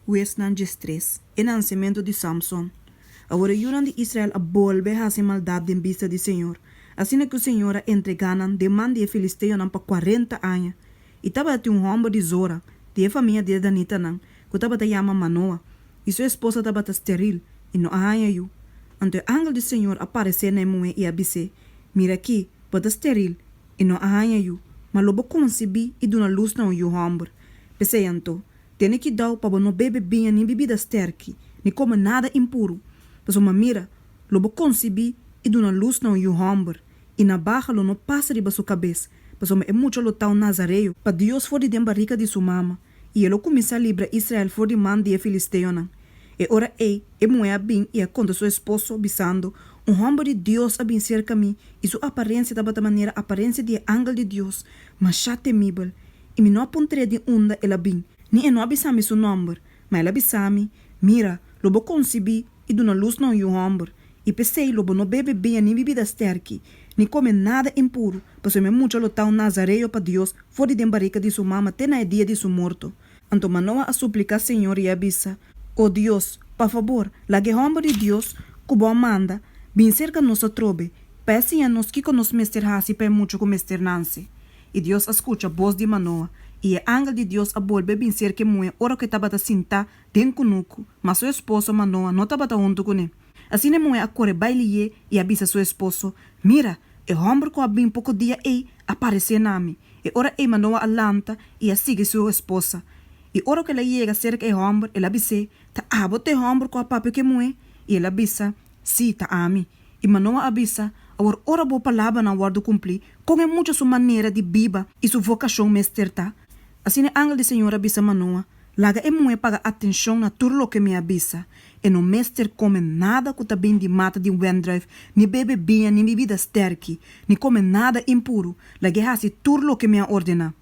Huesnan 13, E nansementu di Samson Awor e yunan di Israel a bolbe hasi maldat den bista di señor, asina ku señor a entregá nan den man di e filisteonan pa kuarenta aña. I tabatin un hòmber di Zora, di e famia di e danitanan, ku tabata yama Manoa, i su esposa tabata steril i no a haña yu. Anto e angel di señor a paresé na e muhé i a bis'é, Mira akí, bo ta steril i no a haña yu, ma lo bo konsibí i duna lus na un yu hòmber. P'esei anto, Tene kidau pa bo no bebe biña ni bibida sterki, ni kome nada impuru, pasobra mira, lo bo konsibí i duna lus na un yu hòmber, i nabaha lo no pasa riba su kabes, pasobra e mucha lo ta un nazareo pa Dios for di den barika di su mama, i e lo kuminsá libra Israel for di man di e filisteonan. E ora ei e muhé a bin i a konta su esposo, bisando, Un hòmber di Dios a bin serka mi, i su aparensia tabata manera aparensia di e angel di Dios, mashá temibel, I mi no a puntr'é di unda el a bin, ni e no a bisa mi su nòmber, ma el a bisa mi, Mira, lo bo konsibí i duna lus na un yu hòmber, i p'esei lo bo no bebe biña ni bibida stèrki, ni kome nada impuru, pasobra e mucha lo ta un nazareo pa Dios for di den barika di su mama te na e dia di su morto. Anto Manoa a supliká señor i a bisa, O Dios, pa fabor, laga e hòmber di Dios, ku bo a manda, bin serka nos atrobe, pa e siña nos kiko nos mester hasi pa e mucha ku mester nanse. I Dios a skucha bos di Manoa, i e angel di Dios a bolbe bin serka e muhé ora ku e tabata sintá den kunuku, ma su esposo Manoa no tabata huntu kuné. Asina e muhé a kore bai lihé i a bisa su esposo, Mira, e hòmber ku a bin poko dia ei a paresé na mi. E ora ei Manoa a lanta i a sigui su esposa. I ora ku el a yega serka e hòmber, el a bis'é, Ta abo ta e hòmber ku a papia ku e muhé? I el a bisa, Sí, ta ami. I Manoa a bisa, Awor ora bo palabranan wòrdu kumplí, kon e mucha su manera di biba i su vokashon mester ta? Asina e angel di señor a bisa Manoa, Laga e muhé paga atenshon na tur loke mi a bisa. E no mester kome nada ku ta bin di mata di wendrùif, ni bebe biña ni bibida stèrki, ni kome nada impuru. Lag'é hasi tur loke mi a ordená.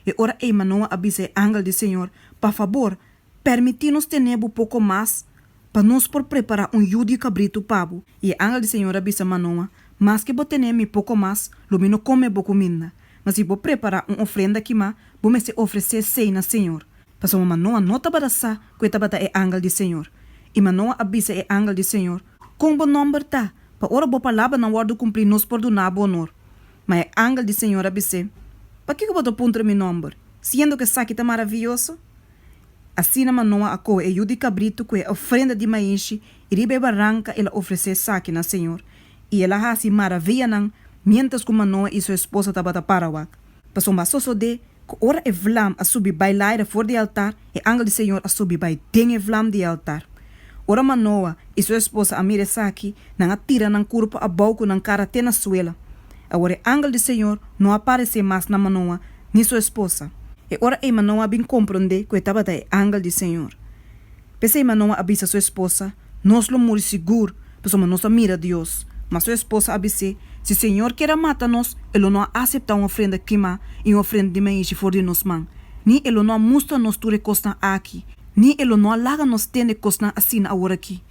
E ora ei Manoa a bisa e angel di señor, Pa fabor, Permití nos tene bo poko mas pa nos por prepará un yu di kabritu pa bo. I e angel di Señor a bisa Manoa, Maske bo tene mi poko mas, lo mi no kome bo kuminda. Ma si bo prepará un ofrenda kimá, bo mester ofresé esei na Señor. Pasobra Manoa no tabata sa ku e tabata e angel di Señor. I Manoa a bisa e angel di Señor, Kon bo nòmber ta, pa ora bo palabranan wòrdu kumplí nos por duna bo onor? Ma e angel di Señor a bis'é, Pakiko bo ta puntra mi nòmber, siendo ku esaki ta maravioso? Asina Manoa a kohe e yu di kabritu ku e ofrenda di maishi i riba e baranka el a ofresé esaki na señor, i el a hasi maravianan miéntras ku Manoa i su esposa tabata para wak. Pasobra a sosodé ku ora e vlam a subi bai laira for di e altar, e angel di señor a subi bai den e vlam di e altar. Ora Manoa i su esposa a mira esaki, nan a tira nan kurpa abou ku nan kara te na suela. Awor e angel di señor no a paresé mas na Manoa ni su esposa. E ora ei Manoa a bin komprondé ku e tabata e angel di señor. P'esei Manoa a bisa su esposa, Nos lo muri sigur, pasobra nos a mira Dios. Ma su esposa a bis'é, Si señor kier a mata nos, e lo no a aseptá un ofrenda kimá i un ofrenda di maishi for di nos man, ni e lo no a mustra nos tur e kosnan aki, ni e lo no a laga nos tende kosnan asina aworakí.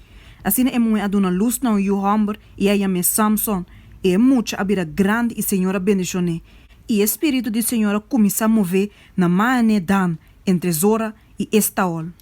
Asina e muhé a duna lus na un yu hòmber i a yam'é Samson. I e mucha a bira grandi i señor a bendishon'é. I e spiritu di señor a kuminsá mové na Mahané-Dan, entre Zora i Estaol.